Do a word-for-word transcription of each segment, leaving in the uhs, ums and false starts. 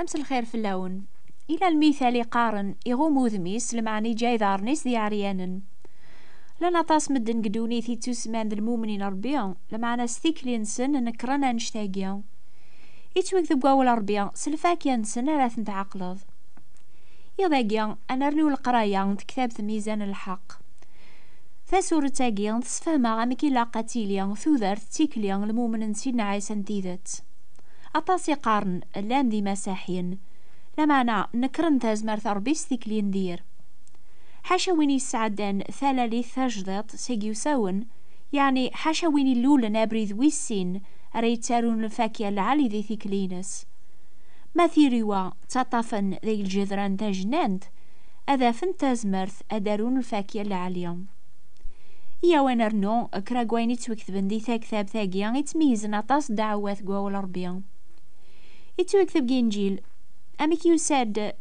Mselxir fell-awen. Ila lmital iqqaren: iɣum udem-is, lmeɛna iǧǧa iḍarren-is d iɛeryanen. Llan aṭas medden deg ddunit yettusemman d lmumnin n Ṛebbi, lmeɛna s tikli-nsen nekren annect-agi. Yettweg deg wawal Ṛebbi, s lfakya-nsen ara ten-tɛeqleḍ. Iḍ-agi, ad nernu leqraya n tektabt Mizan n lḥeqq. Tasurett-agi tessefhem-aɣ amek ilaq ad tili tudert d tikli n lmumnen n Sidna Ɛisa n tidet. Aṭas i qqaren llan d imasiḥiyen, lameɛna nekren tazmert n Ṛebbi s tikli n dir. Ḥaca win yesɛeddan talalit tajdiṭ seg yusawen, yeɛni ḥaca win ilulen abrid wis sin ara yettarun lfakya lɛali di tikli-ines. Ma tiriwa ttaṭṭafen deg lǧedran tajennant, ad afent tazmert ad arun lfakya lɛali. Iyaw ad nernu kra n wayen yettwaketben di taktabt-agi yettmeyyizen aṭas ddeɛwat deg wawal Ṛebbi. Yettwakteb deg Inǧil, amek yusa-d,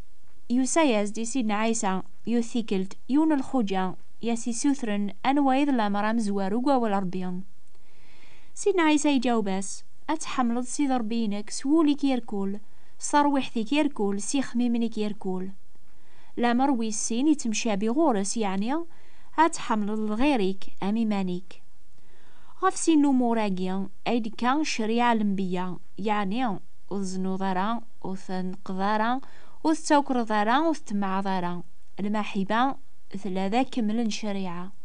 yusa-yas-d i Sidna Ɛisa yiwet tikkelt yiwen n lxuǧa i as-yessutren anwa i d lamer amezwaru deg wawal Ṛebbi. Sidna Ɛisa iǧaweb-as: "Ad tḥemmleḍ Sidi Ṛebbi-inek s wul-ik irkul, s terwiḥt-ik irkul, s yixemmimen-ik irkul." Lamer wis sin yettemcabi ɣur-s, yeɛni ad tḥemmleḍ lɣir-ik am iman-ik. Ɣef sin n umur-agi ay d-tekka ccariɛa n lenbiya, yeɛni ur teznuḍ ara, ur tneqqeḍ ara, ur tettawkreḍ ara, ur tettemmɛeḍ ara. Lmaḥiba tella d akemmel n ccariɛa.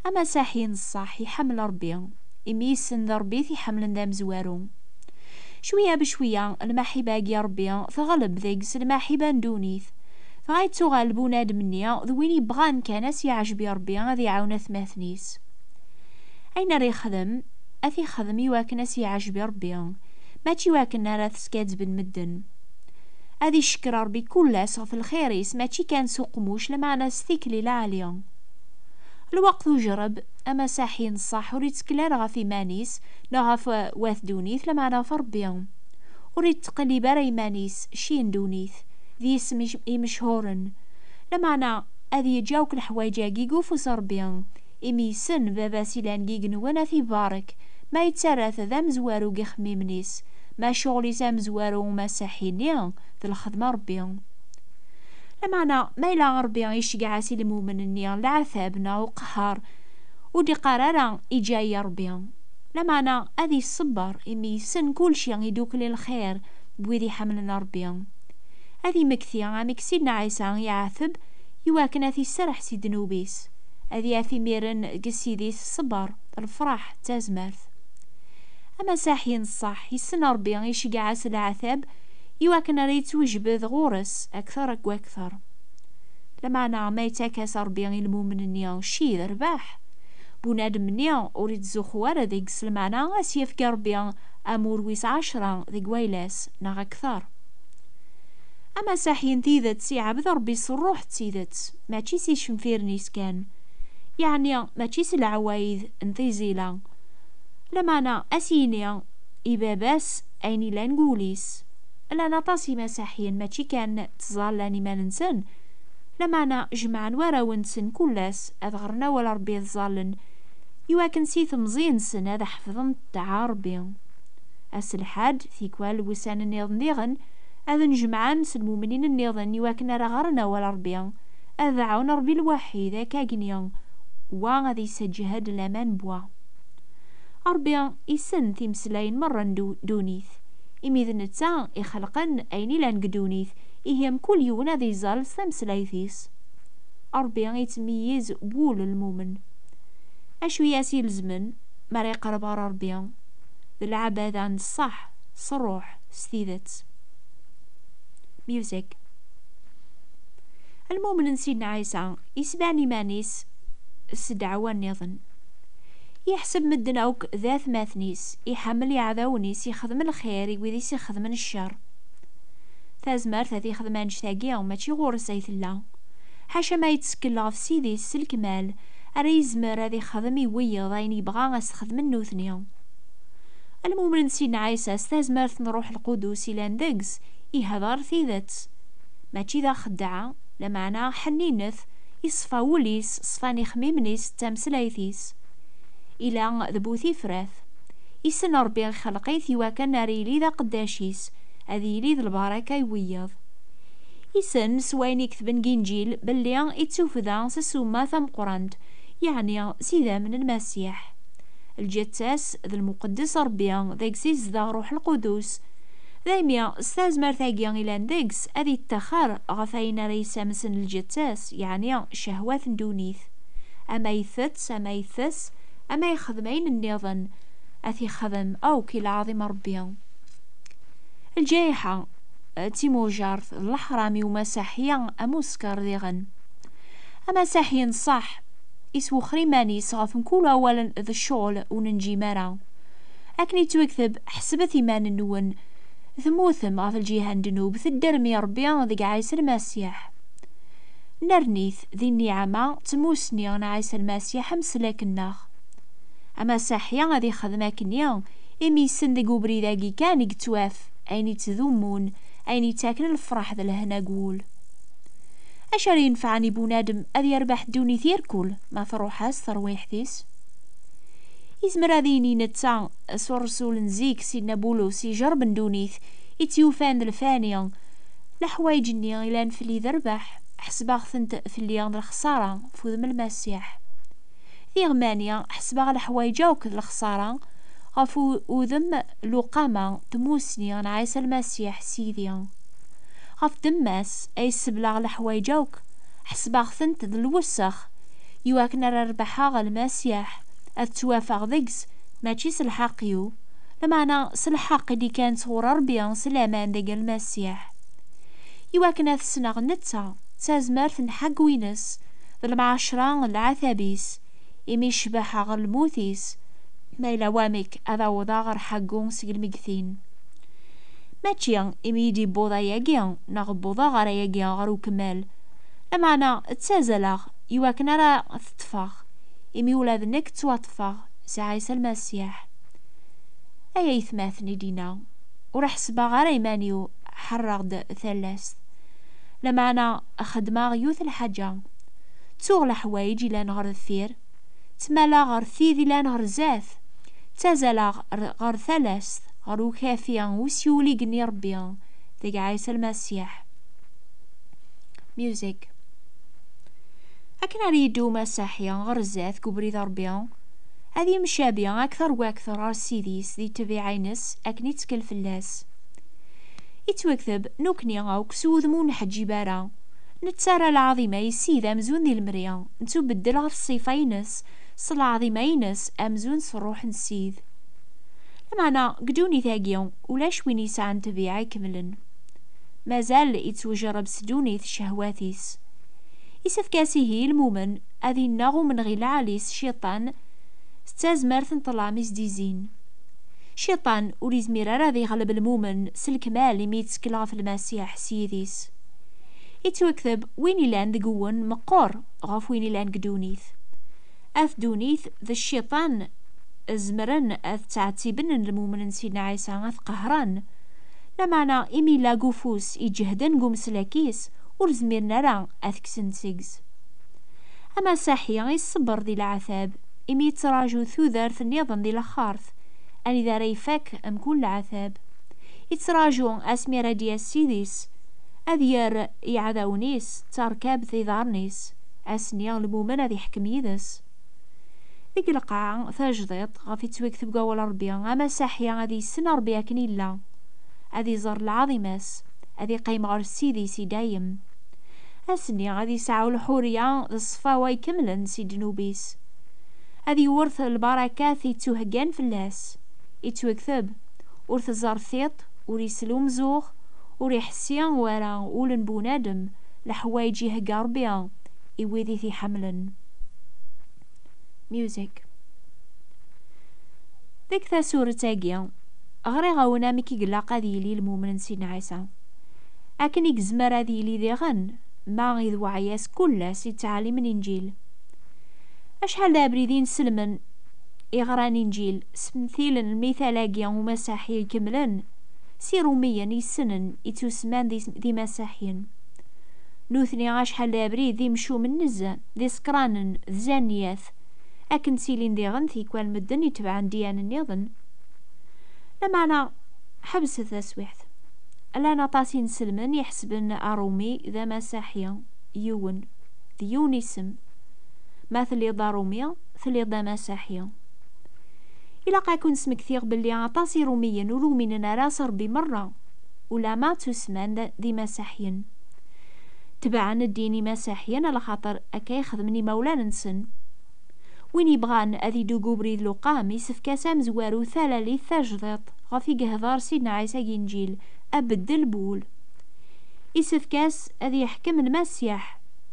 Amasiḥi n ṣṣeḥ iḥemmel Ṛebbi, imi yessen d Ṛebbi i t-iḥemmlen d amezwaru. Cwiya bcwiya, lmaḥiba-agi n Ṛebbi teɣleb deg-s lmaḥiba n ddunit, dɣa yettuɣal bunadem-nni d win yebɣan kan ad s-yeɛjeb i Ṛebbi, ad iɛawen atmaten-is. Ayen ara yexdem, ad t-ixdem i wakken ad s-yeɛjeb i Ṛebbi, mačči i wakken ara t-skaddben medden. Ad icekkeṛ Ṛebbi kul ass ɣef lxir-is, mačči kan s uqmuc, lameɛna s tikli lɛali. Lweqt ujerreb, amasiḥi n ṣṣeḥ ur yettkel ara ɣef iman-is neɣ ɣef wat ddunit, lameɛna ɣef Ṛebbi. Ur yetteqlib ara iman-is cci n ddunit d yisem ic-, imechuren, lameɛna ad yeǧǧ akk leḥwayeǧ-agi deg ufus n Ṛebbi, imi yessen Baba-s ilan deg igenwen ad t-ibarek, ma yettarra-t d amezwaru deg ixemmimen-is, ma ccɣel-is amezwaru umasiḥi-nni d lxedma n Ṛebbi. Lameɛna, ma yella Ṛebbi iceggeɛ-as i lmumen-nni leɛtab neɣ uqehher, ur d-iqqar ara: "Iǧǧa-yi Ṛebbi." Lameɛna, ad iṣebber, imi yessen kulci idukkel i lxir n wid iḥemmlen Ṛebbi. Ad imekti amek Sidna Ɛisa iɛeteb i wakken ad t-iserreḥ si ddnub-is. Ad yaf imiren deg Ssid-is ṣṣber, lefraḥ, d tazmert. Amasiḥi n ṣṣeḥ yessen Ṛebbi iceggeɛ-as leɛtab i wakken ara yettwejbed ɣur-s akteṛ akked wakteṛ. Lameɛna ma yettak-as Ṛebbi i lmumen-nni cci d rrbeḥ, bunadem-nni ur yettzuxxu ara deg-s, lameɛna ad s-yefk Ṛebbi amur wis ɛecṛa deg wayla-s neɣ akteṛ. Amasiḥi n tidet iɛbed Ṛebbi s ṛṛuḥ d tidet, mačči s icenfiren-is kan, yeɛni mačči s leɛwayed n tiẓila. Lameɛna ad s-yini i Baba-s ayen ilan deg wul-is. Llan aṭas imasiḥiyen mačči kan ttẓallan iman-nsen, lameɛna jemɛen warraw-nsen kul ass ad ɣren awal Ṛebbi ttẓallen, iwakken si temẓi-nsen ad ḥefḍen ṭṭaɛa Ṛebbi. Ass lḥad, tikwal wussan nniḍen diɣen, ad njemɛen s lmumnin nniḍen iwakken ara ɣren awal Ṛebbi, ad ɛawen Ṛebbi lwaḥid akkagni, wa ad yessaǧhed laman n wa. Ṛebbi issen timeslayin merra n du-, ddunit, imi d netta ixelqen ayen ilan deg ddunit, ihi mkul yiwen ad iẓal s tameslayt-is. Ṛebbi ittmeyyiz wul n lmumen. Acu i as-ilezmen mi ara iqerreb ɣer Ṛebbi? D lɛebada n ṣṣeḥ, s ṛṛuḥ, s tidet. Music. Lmumen n Sidna Ɛisa isban iman-is s ddeɛwa nniḍen. Yeḥseb medden akk d atmaten-is, iḥemmel iɛdawen-is, ixdem lxir i wid i s-ixedmen ccer. Tazmert ad ixdem annect-agi mačči ɣur-s ay tella. Ḥaca ma yettkel ɣef Ssid-is s lekmal, ara yezmer ad ixdem i wiyeḍ ayen yebɣa ad s-xedmen nutni. Lmumen n Sidna Ɛisa s tazmert n Ṛṛuḥ Lqudus ilan deg-s, ihder tidet. Mačči d axeddaɛ, lameɛna ḥenninet, iṣfa wul-is, ṣfan ixemmimen-is d tameslayt-is. Ila d bu tifrat. Issen Ṛebbi ixelq-it iwakken ara yili d aqeddac-is, ad yili d lbaraka i wiyaḍ. Issen s wayen i ketben deg Inǧil belli ittufda s ssuma tameqqrant, yeɛni s idammen n Lmasiḥ. Lǧetta-s d lmuqeddes Ṛebbi, deg-s izdeɣ Ṛuḥ Lqudus. Daymi, s tazmert-agi ilan deg-s, ad ittaxer ɣef ayen ara yessamsen lǧetta-s, yeɛni ccehwat n ddunit. Ama itett, ama itess, ama yexdem ayen nniḍen, ad t-ixdem akk i lɛaḍima Ṛebbi. Lǧayiḥa d timujart d leḥram i umasaḥi amuskar diɣen. Amasaḥi n ṣṣeḥ iswexxer iman-is ɣef mkul awal d ccɣel ur nenǧim ara. Akken yettwakteb, ḥesbet iman-nwen, temmutem ɣef lǧiha n ddnub, teddermi Ṛebbi deg Ɛisa Lmasiḥ. Nernit di nniɛma d tmusni n Ɛisa Lmasiḥ amslak-nneɣ. Amasaḥi ad ixdem akkenni, imi yessen deg ubrid-agi kan i yettwaf ayen yettdumun, ayen yettaken lefraḥ d lehna deg wul. Acu ara yenfɛen i bunadem ad yerbeḥ ddunit irkul ma truḥ-as terwiḥt-is? Izmer ad yini netta s uṛsul n zik, Sidna Bulus, ijerreb n ddunit i tt-yufan d lfani. Leḥwayeǧ-nni ilan fell-i d rrbeḥ, ḥesbeɣ-tent fell-i d lexṣara f udem n Lmasiḥ. Diɣ mani ḥesbeɣ leḥwayeǧ akk d lexṣara ɣef u-, udem n lewqama n tmusni n Ɛisa Lmasiḥ Sidi. Ɣef ddemma-s ay sseblaɣ leḥwayeǧ akk, ḥesbeɣ-tent d lwessex, iwakken ara rebḥeɣ Lmasiḥ, ad ttwafeɣ deg-s, mačči s lḥeqq-iw, lameɛna s lḥeqq i d-ikkan sɣur Ṛebbi s laman deg Lmasiḥ. Iwakken ad t-ssneɣ netta, d tazmert n ḥeggu-ines, d lemɛacra n lɛatab-is, imi cbaḥeɣ lmut-is, ma yella wamek ad awḍeɣ ɣer ḥeggu seg lmegtin. Mačči imi i d-iwweḍ ayagi, neɣ wwḍeɣ ɣer ayagi ɣer ukmal, lameɛna ttazaleɣ iwakken ara t-ṭṭfeɣ, imi ula d nekk ttwaṭṭfeɣ s Ɛisa Lmasiḥ. Ay aytmaten, i d-yenna, ur ḥessbeɣ ara iman-iw ḥerreɣ-d talast. Lameɛna xedmeɣ yiwet lḥaǧa. Ttuɣ leḥwayeǧ ilan ɣer deffir, ttmaleɣ ɣer tid ilan ɣer zdat. Ttazaleɣ ɣer, ɣer talast, ɣer ukafi usyul i yenni Ṛebbi deg Ɛisa Lmasiḥ. Music. Akken ara yeddu umasaḥi ɣer zdat deg ubrid n Ṛebbi, ad yemcabi akter u akter ɣer Ssid-is di ṭṭbiɛa-ines akken ittkel fell-as. Ittwakteb, nekkni akk s wudem ur nḥeǧǧib ara, nettarra lɛaḍima i Ssid amzun di lemri, nettubeddel ɣef ṣṣifa-ines s lɛaḍima-ines amzun s ṛṛuḥ n Ssid. Lameɛna, deg ddunit-agi, ulac win yesɛan ṭṭbiɛa ikemlen. Mazal ittwejreb s ddunit ccehwat-is. Isefk-as ihi i lmumen ad inneɣ umenɣi lɛali s Cciṭan s tazmert n ṭṭlam i s-d-izzin. Cciṭan ur izmir ara ad iɣleb lmumen s lekmal imi yettkel ɣef Lmasiḥ s yid-is. Ittwakteb, win ilan deg uwen meqqer ɣef win ilan deg ddunit. At ddunit d Cciṭan zemren ad ttɛettiben lmumen n Sidna Ɛisa, ad t-qehren. Lameɛna, imi yella deg ufus iǧehden deg umeslak-is, ur zmiren ara ad t-kksen seg-s. Amasaḥi iṣebber di leɛtab, imi yettraǧu tudert nniḍen di laxert, anida ara ifak mkul leɛtab. Yettraǧu asmi ara d-yas Ssid-is, ad yerr iɛdawen-is d tarkabt iḍarren-is, ass-nni lmumen ad iḥkem yid-s. Deg lqaɛa tajdiṭ ɣef yettwakteb deg wawal Ṛebbi, amasaḥi ad yessen Ṛebbi akken yella, ad iẓer lɛaḍima-s, ad iqqim ɣer Ssid-is i dayem. Ass-nni ad yesɛu lḥuriya d ṣṣfawa ikemlen si ddnub-is. Ad yewret lbarakat yettuheggan fell-as. Ittwakteb, ur teẓẓar tiṭ, ur isel umzuɣ, ur iḥessi wara ul n bunadem leḥwayeǧ ihegga Ṛebbi i wid i t-iḥemmlen. Music. Deg tasurt-agi, ɣriɣ-awen amek i ilaq ad yili lmumen n Sidna Ɛisa, akken i yezmer ad yili diɣen ma idweɛ-as kul ass i ttɛalim n Inǧil. Acḥal d abrid i nselmen iɣran Inǧil, smtilen lmital-agi umasaḥi ikemlen, s Irumiyen yessnen, ittusemman d, d imasaḥiyen. Nutni acḥal d abrid d imcumen nezzeh, d isekranen, d zanniyat, akken ttilin diɣen tikwal medden itebɛen ddiyan nniḍen. Lameɛna, ḥebset taswiḥt. Llan aṭas inselmen iḥesben aṛumi d amasiḥi, yiwen, d yiwen isem. Ma telliḍ d aṛumi, telliḍ d amasiḥi. Ilaq ad ken-smektiɣ belli aṭas iṛumiyen ur uminen ara s Ṛebbi merra, ulamma ttusman d, d imasiḥiyen. Tebɛen ddin imasiḥiyen alaxaṭer akka i xedmen imawlan-nsen. Win yebɣan ad iddu deg ubrid luqam, isefk-as amezwaru talalit tajdiṭ ɣef i yehder Sidna Ɛisa deg Inǧil, abeddel n wul. Isefk-as ad yeḥkem Lmasiḥ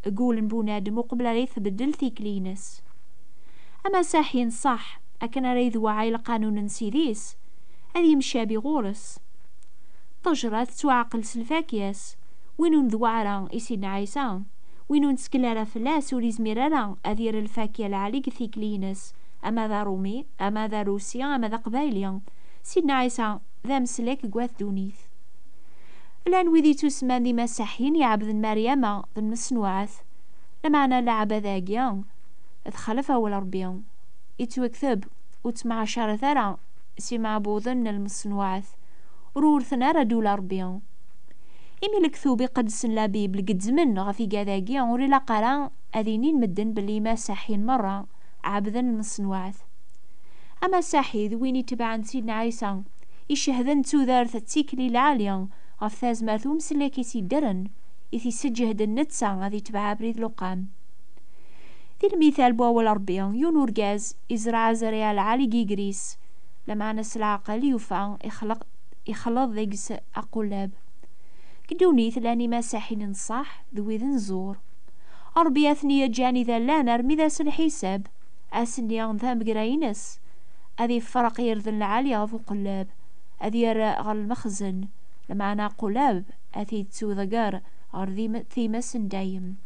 deg wul n bunadem uqbel ara tbeddel tikli-ines. Amasiḥi n ṣṣeḥ, akken ara yedweɛ i lqanun n Sidi-s, ad yemcabi ɣur-s. Ṭṭejra tettwaɛqel s lfakya-s. Win ur nedweɛ ara i Sidna Ɛisa, win ur nettkel ara fell-as, ur izmir ara ad yerr lfakya lɛali deg tikli-ines, ama d aṛumi, ama d arusi, ama d aqbayli. Sidna Ɛisa d ameslak deg wat ddunit. Llan wid yettusemman d imasiḥiyen iɛebden Maryama d lmeṣnuɛat, lameɛna leɛbada-agi texlef awal Ṛebbi. Ittwakteb, ur ttemɛacaret ara s imeɛbuden n lmeṣnuɛat, ur wrten ara ddula Ṛebbi. Imi lektub iqedsen, la Bible, gezzmen ɣef igad-agi, ur ilaq ara ad inin medden belli imasiḥiyen merra ɛebden lmeṣnuɛat. Amasiḥi d win itebɛen Sidna Ɛisa, icehden d tudert d tikli lɛali ɣef tazmert umsellek i s-yeddren, i t-isseǧehden netta ad itbeɛ abrid luqam. Di lmital n wawal Ṛebbi, yiwen urgaz izreɛ azriɛ lɛali deg iger-is, lameɛna s leɛqel yufa ixleq, ixleḍ deg-s aqullab. Deg ddunit llan imasiḥiyen n ṣṣeḥ d wid n ẓẓur. Ṛebbi ad ten-yeǧǧan idallan armi d ass n lḥisab, ass-nni d tamegra-ines, ad ifreq irden lɛali ɣef uqellab, ad yerr ɣer lmexzen, lameɛna aqullab ad t-yettuḍegger ɣer dim-, times n dayem.